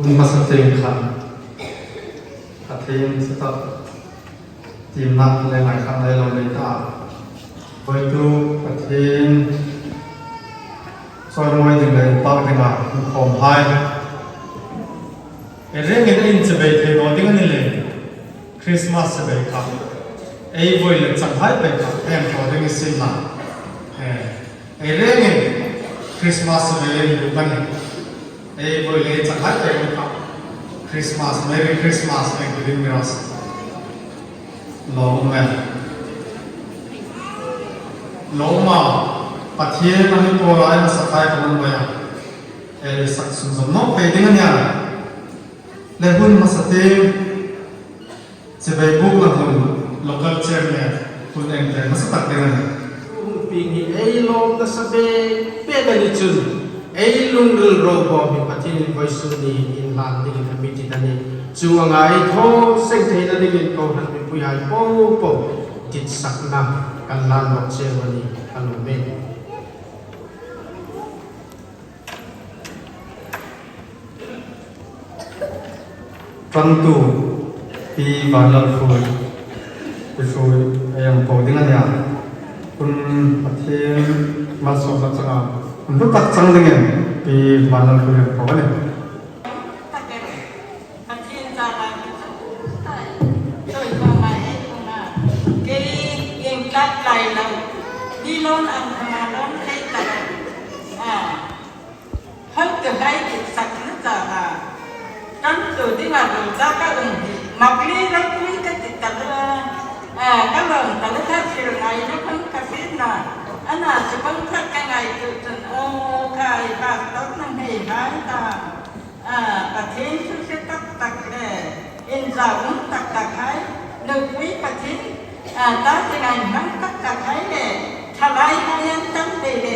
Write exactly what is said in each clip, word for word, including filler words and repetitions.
Hmasa tieng khan Pathien chu tak tiemna le ngaithlak le lo nei ta. Voituk Pathien chawimawi ding le inpak dinga inkhawmhai, ei rengin ei inchibai thei naw ding a ni leiin Christmas chibai kha ei voi le changhai pei kha ei hang thaw ding ei siem a. Eh, ei rengin Christmas chibai ei buk a nih. Ei voi le changhai pei kha Christmas, Merry Christmas, Happy New Year. Lawm e. Lawm a, Pathien a mi pawla ei hmasa khai ka hung voi a. Ei sak sunzawm nawk pei ding a nih a. Le hun hmasa tieng chibai bukna hun local chairman hun engtir hmasa tak ding a nih. Hun pieng hi ei lawm nasa bek bek a ni chun ei lungril ro bawm hi Pathienin vawisun ni inhlan dingin a mi dit a nih. Chu a ngaithaw seng theina dingin kohran mipuihai popo ditsakna kan hlan bawk cheu a nih. Ka lawm e. Ṭantu Pi Vanlalhruoi, Pi Hruoi, ei hang ko ding a nih a. Hun Pathien malsawmna changa hun hlu tak chang dingin Pi Vanlalhruoi hang ko a nih. Pathien zâra ki chu tai. Chawi khawma ei hung a. Kei ieng tlat lai lo. Ni lawm ang khawma lawm thei ta lo. A. Hang ka hai ki sak na zâra. Ṭantu dinga lo za ka um hi. Mak le ropui ka ti ta lo. A, ka lawm ta lo, ka hril ngaina khawm ka hriet a. Ana chu khawm tak ka ngaituo chun. O, kai pastor nang hei hai ta. A, Pathien thu hre tak tak le, inzaum tak tak hai, nupui Pathien, a, ta ding inhmang tak tak hai le, thalaihai an tam ding le,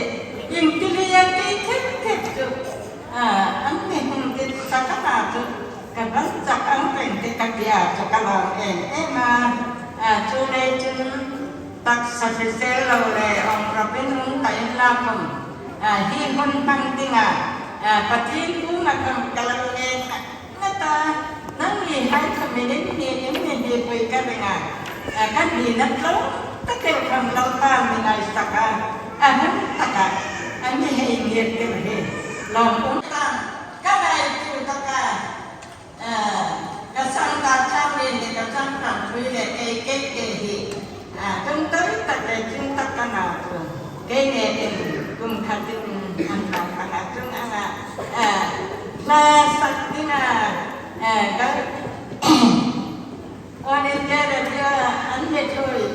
ieng ti le ieng ti thek thek chu, a, an mi hung dit sak a na chu, ka ban chak ang reng te ka tia chu ka lawm em em a, a, chu le chun, taksa hrisel lo le, awm ropui nung ta inla khawm, a, hi hun hmang dinga, a, Pathien kuoma khawm ka lo ngen tak ngat a, nangni hai khawmin in ni, in ni hripui ka ring a, a, kan ni na tlo tak el khawm Lalpan mi ngaisak a, a hun taka, a mi hei ngirtir hi lawm um ta, ka ngaituo tak a. A, ka sangkhat chang le, ka changkhat hrui le, kei, kei, kei hi. A, tum tawi tak le, tum tak ka na chu. Kei nge tin, kum khat tin, an ta ka na chung anga. A, hla sak dinga, a, ka, All India Radio an mi hrui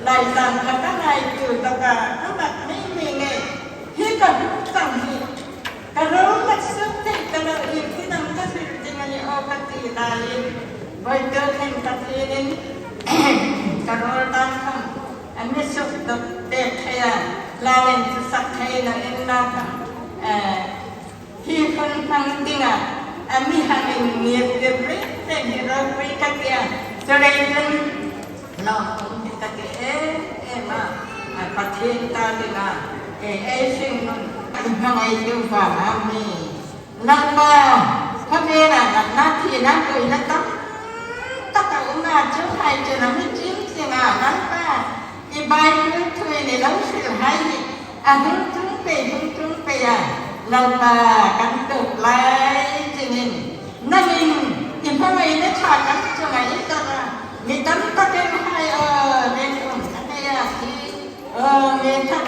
lai zan kha ka ngaituo tak a, a mak mei mei ngei. Hi ka hung chang hi. Ka ro mak suk thei ka lo, ieng ti dam ka hril ding a ni aw ka ti laiin, voituk hin Pathienin ka rawl dan khawm a mi suk dawk pek thei a, hla leng chu sak thei naw inla khawm, eh, hi hun hmang dinga a mi hang inngirtir reng reng hi ropui ka tia, chuleiin lawm um hi ka ti em em a, a Pathien ta dinga, e, ei hringnun hmangai deu va a mi. Lalpa, khawvela natna thina buoina tam tak a um a, chuhai chun a mi chim ching a, Lalpa, i Bible thu i lo hrilhai hi a hung tlung pei, hung tlung pei a, Lalpa, kan tuok lai chingin nangin i hmangaina ṭha kan chunga i zar a, mi tam takin hai aw, ren um ka nei a, thi aw, mi tak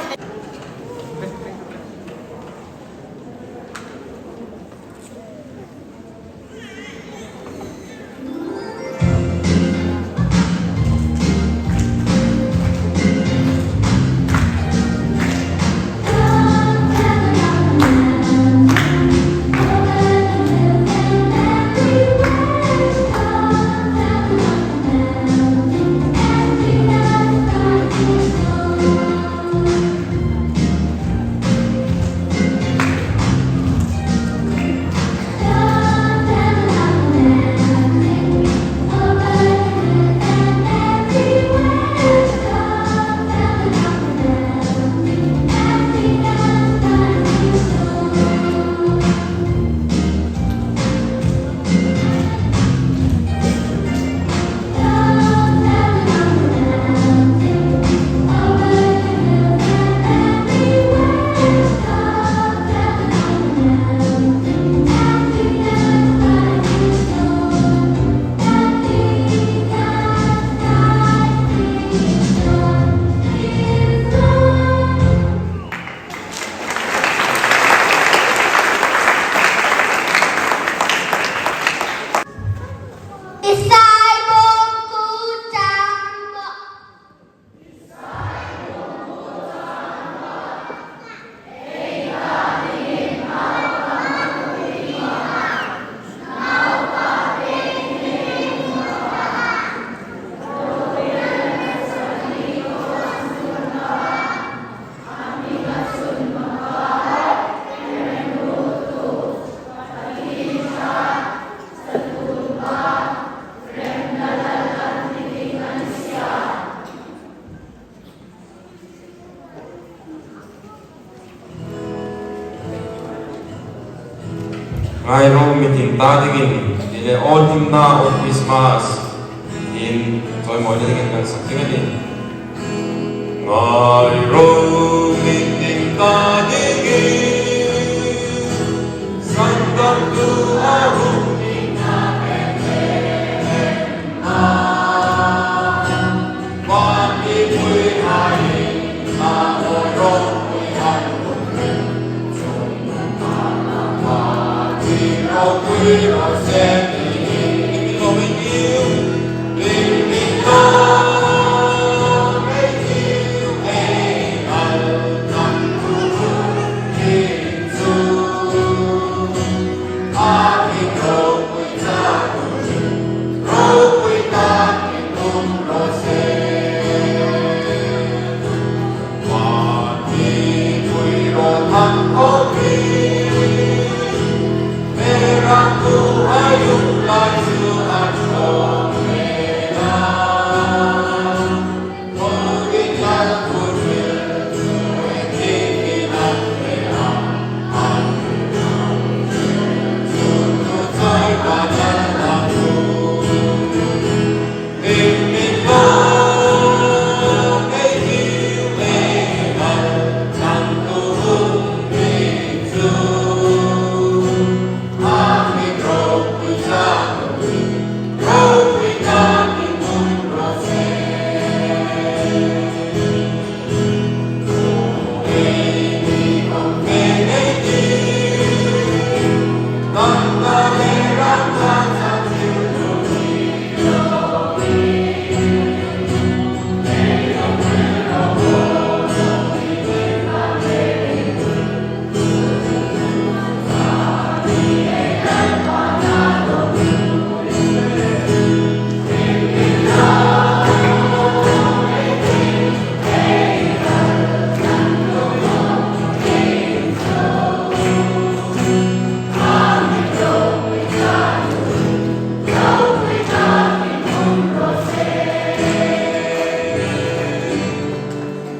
Ngai ro, mi ding ta dingin, ti le, Aw himna, aw Christmas, in chawimawina dingin kan sak ding a nih. Ngai ro, mi ding ta dingin, sandamtu a hung ding a.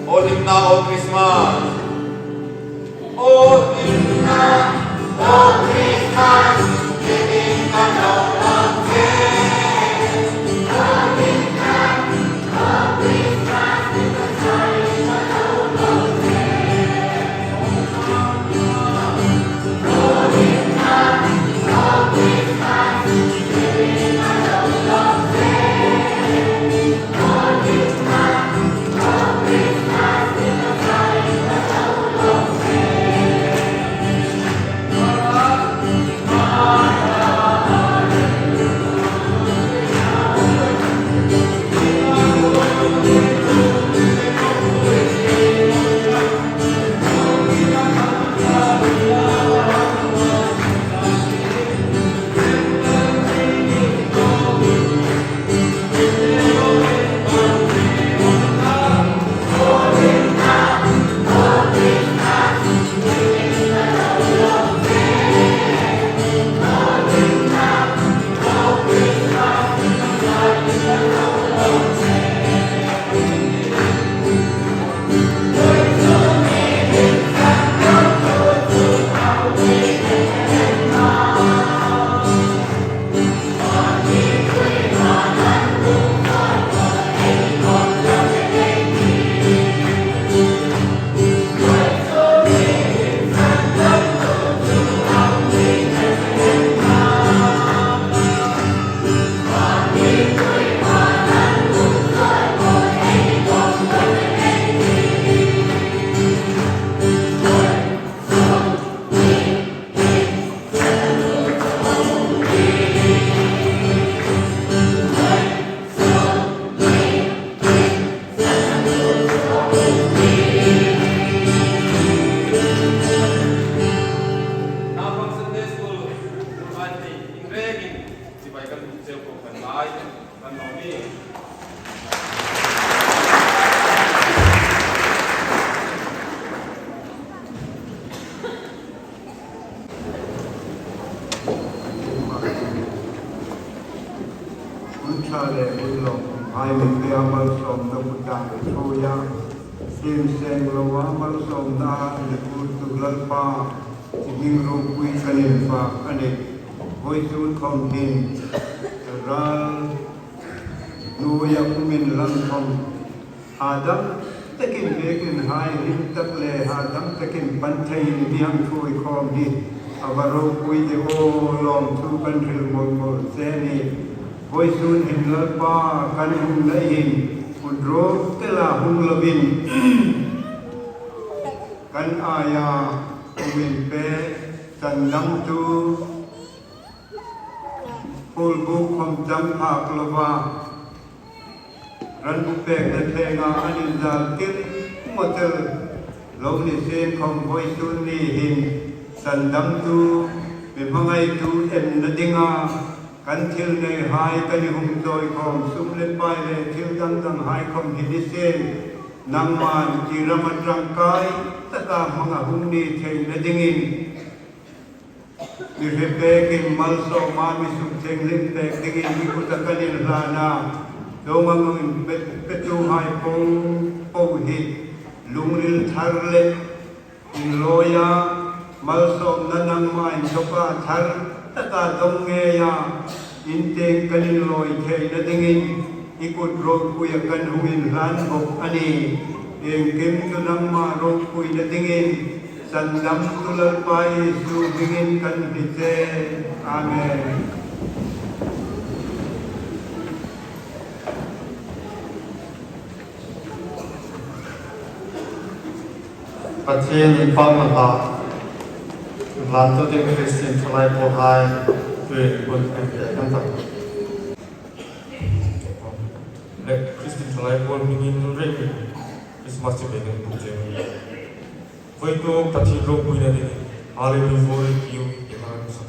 Aw himna, aw Christmas. Aw himna, aw Christmas. Naupang Sunday School, Sunday, in rengin, chibai kan hmu cheu ko kan lai, kan lo ni. Hun ṭha le hun lawm hai mi te a malsawmna kuta le ṭhuoia, sin seng loa malsawmna le kutu Lalpa, Chi hming ropui kan infak a nih. Vawisun khawm hin ral hnuoia um inla khawm, hadam takin biekin hai him tak le hadam takin pan thei ni hang ṭhuoi khawm hi a va ropui de aw lawm thu kan hril mawl mawl che a nih. Vawisun hin Lalpa kan hung lai hin, hung ro tela hung lovin, kan aia hung inpe, sandamtu, phul buk khawm chang phak lova, ran bu pek le phenga an inzal tir maw tel lo ni sien khawm, vawisun ni hin sandamtu, mi hmangaitu enna dinga kan thil neihai kan hung chawi khawm, sum le pai le thil dang danghai khawm hi ni sien, nangman i ram a ṭangkai taka hmanga hung ni theina dingin, mi hre pekin malsawma mi suk thienghlim pek dingin i kuta kan inhlan a. Chuong ang hung pe, petuhai po po hi lungril thar le inlawia, malsawmna nangma inthawka thar taka dong ngeia, in tieng kan inlawi theina dingin i kut ropuia kan hung inhlan bawk a nih. Iengkim chu nangma ropuina dingin sandamtu Lalpa Isu hmingin kan hni che. Amen. Pathien inpakna hla, hlan tu ding Christian thalai pawlhai, tuin hun kan pe kan tak. Le Christian thalai pawl hmingin rei Christmas chibai kan buk che. Vawituk Pathien ropuina ding, Hallelujah, glory to you, Emmanuel.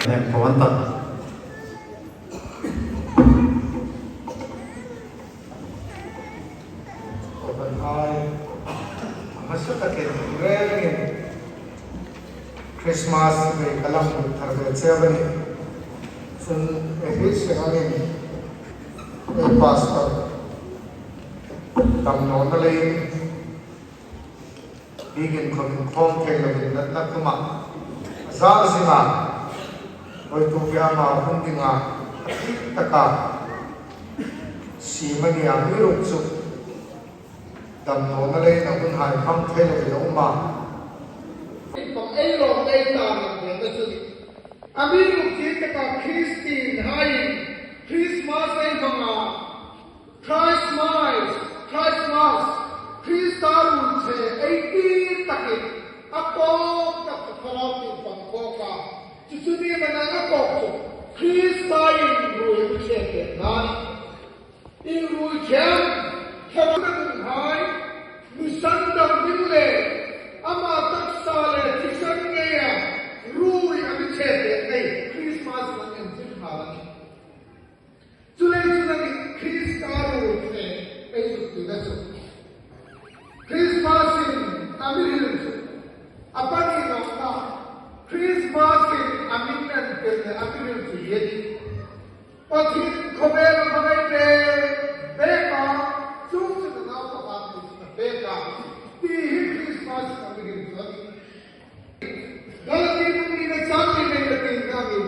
Nen pawan tak. Pawan hai. Hmasa takin Ka lang thar ve cheu a nih. Chun, eh, hi seng angin, eh, Pastor, damnawna leiin, biekin khawmin khawm thei lovin natna khawma a zar zing a, vawituk hi ama hung dinga a thlir taka siem a nih a, amiruokchu damnawna leiin a hunhai hmang thei lovin a um a. Ei lo ei ta rak ve na chu ni. Amiruokchu taka Kristien hai Christmas ei hmang a, Christmas, Christmas, Krista ruoichhe ei ti takin a kawk tak a thlarau tin pang kawk a. Chu chu ni mana a kawk chu Krista inruoi a mi chhe pêkna a nih. Inruoi chhe, thlarau tin hai, mi sandam ding le, ama taksa le thisan ngeia ruoi a mi chhe pêk ngei Kristmas an entir kha a nih. Chuleiin chu nangin Krista ruoichhe ei zuk tina chu Kristmasin a mi hril chu, a pahnina Kristmasin a min entir le a mi hril chu hi a nih. Pathienin khawvel a hmangai pêk pêk a, chuongchun a naupa a pêk a, ti hi Kristmasin a mi hril chu a nih. Galati bung lina chang li hni a ti dingin,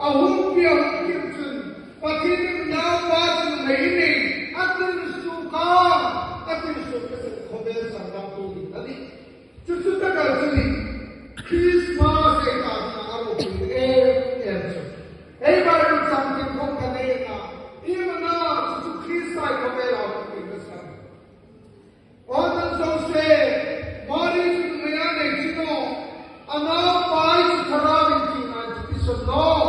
a hung pi a hung kim chun, Pathienin Naupa chu hei nei, a tir suok a, a tir suok ka sak khawvel sandamtu ding a nih. Chu chu taka chu ni, Kristmas ei ta dingin a ropui em em chu. Ei Bible chang tin khawm ka nei a, iem a na chu chu Krista khawvel a ropui ka sak. Aw, nang zosia, Mari chu nuhmei a nei chu naw, a naupa chu thlarau intieng a chu ti sawn naw.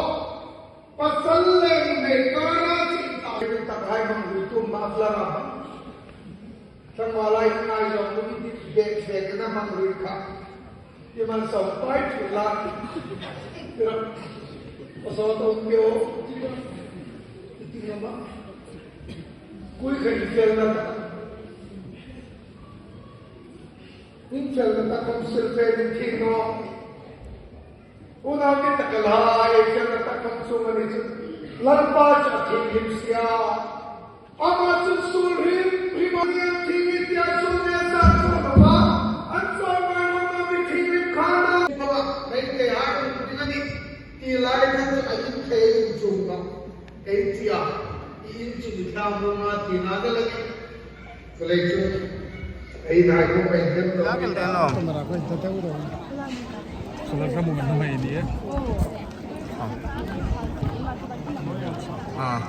Pasal le nuhmei kara chu intak, intak hai hmangruoitu mak la ra. Tlangval lai ngai zawng, nuhmei ti bek bek na hmangruoi kha. Ti man sawm pai chu la. Tira. Pasal to mi o. Ti ngama. Kui kha infelna tak. Infelna tak khawm silfel ding thei naw. Unau mi tak la, infelna tak khawm chu mani chu. Lalpa chu a thienghlim si a. Ama chun suol hrim hrim a nih, thing hi tia suol ne sa suol a ba. An suol mai lo ma mi thing hrim kha na. Ba, hei te ha, ding a nih. Ti lai khan chu a in thei in chung ba. Ei tia, i in chu mi tlang hung a tina ka la ni. Ka lei chu, ei nai ko ei tem to. Ka kel te lo. Solar ka hmu kan hmang ei ni e. Ah.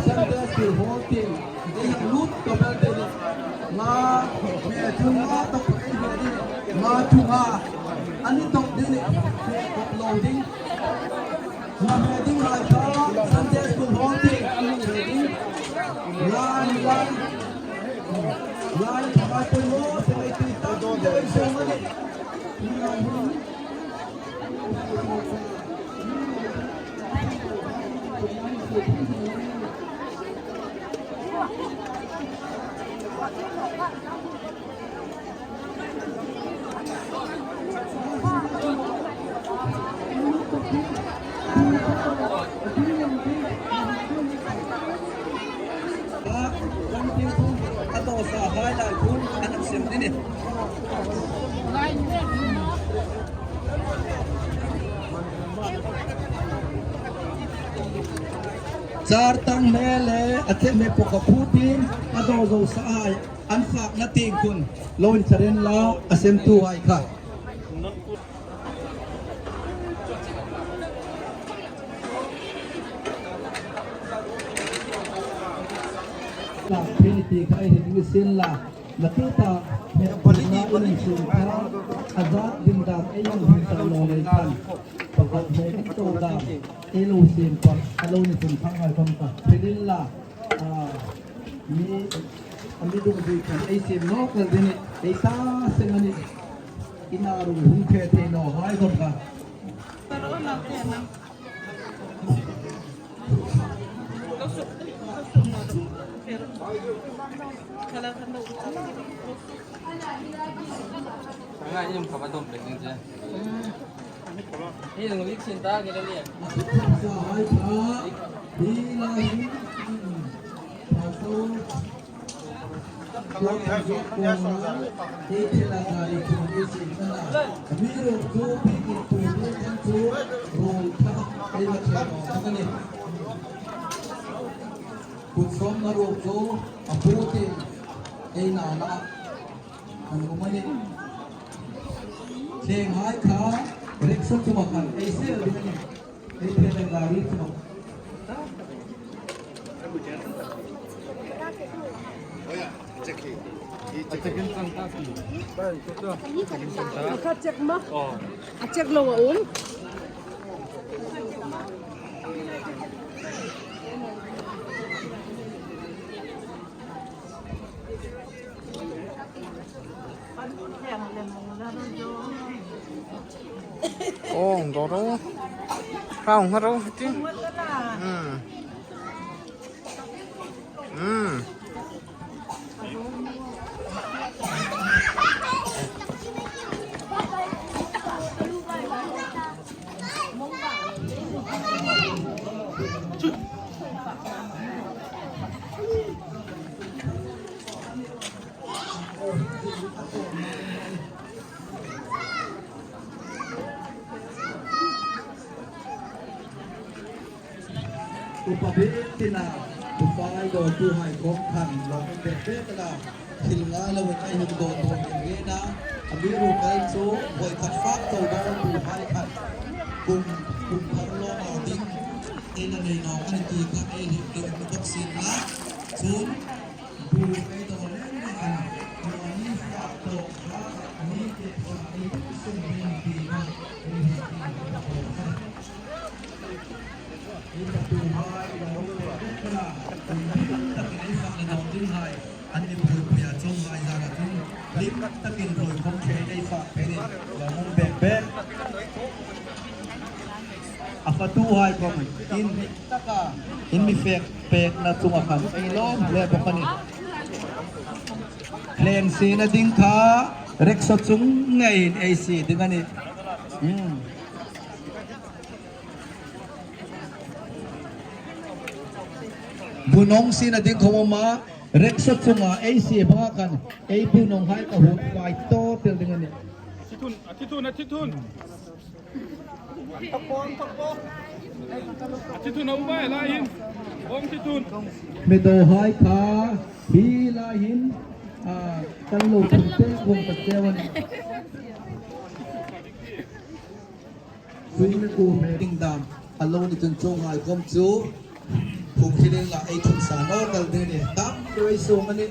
Sunday School Hall tieng, ei hang lut tawp el te ni. Nga, me thum nga tawp ei hme ding. Nga thum nga. Ani tawp ding ni. Tawp lo ding. Nga hme ding lai kha, Sunday School Hall tieng. Hme ding. Lai, lai. Lai kha mai pun mo, se mai tui tam, se mai sung ma ni. Char tang hme le a tlem hme pawh ka phu tin a daw zo sa hai an fak na ting khun lo in char en la a sem tu hai kha. Lak phei ni ti kha ei hre ding sin la, la tu ta hme pali ni pali ni sin kha, a za ding dam ei hang hun sa lo nei khan. Pakhat hme ding to dam ei lo sin pa, a lo ni sin kha ngai khom kha. Phei ding la, a, mi, a mi dung dui khan ei sin lo kal ding ni, ei ta sen ani. Ina rung hung phe thei naw hai khom kha. Ngai, em ka ba dom pe ding che. Ei, ngai, lik sin ta ke le. Kut sawmna ruok chu a pu tin ei nana an um a nih. Thleng hai kha rickshaw chunga khan ei sel ding a nih. Ei thleng le gari chunga. A check ma? A check lo a um. Ong, doro. Kau ngaro ti. Hmm. Hmm. Upa bik tina, upa ai do tu hai kong khan lo bek bek la. Thil ngai lo ka hin do do nge na. Amiruokchu voi khat fak to do tu hai khan. Kum, kum thar lo ma ding. Ei na nei naw ka ni ti kha ei hik ding bawk sin la. Chun. An mi buoipui a chawm hai zara chun hlim takin ruoi khawm ṭhe ei fak pei ni lo mum bek bek. A fatu hai khawm in taka in mi fek pekna chunga khan ei lawm hle bawk a nih. Thleng siena ding kha rickshaw chung ngeiin ei sie ding a nih. Hmm. Bunawng siena ding khawm a, rickshaw chunga ei sie banga khan ei bunawng hai ka hung fai tawp tel ding a nih. A thi thun, a thi thun, a thi thun. A thi thun a um a, lai hin. Hmedohai kha hi lai hin, a, kan lo thum te vong tak te wan. Sum le ku hme ding dam a lo ni chun chuong hai khom chu phung hi ding la ei thun sa naw kal ding ni tam rei sung a ni.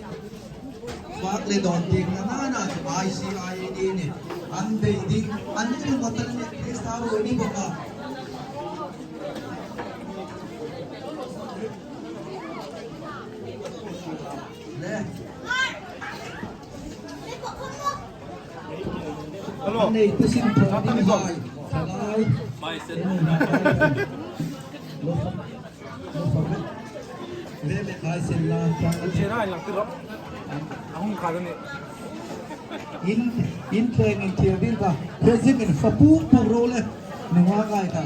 Fak le dawn ding na na na chu I C I A ni. An bei ding, an ni ding hotel ni Krista ro ni bawk a. Le. Hello. An nei tu sin thaw ding hai. Thalai. Lo fa. Lo fa. Le le hai sen la. Che na lang ti ro. A hung kha ni. In, in thleng in thiam ding kha. President in fa puk puk ro le. Nunga ngai kha.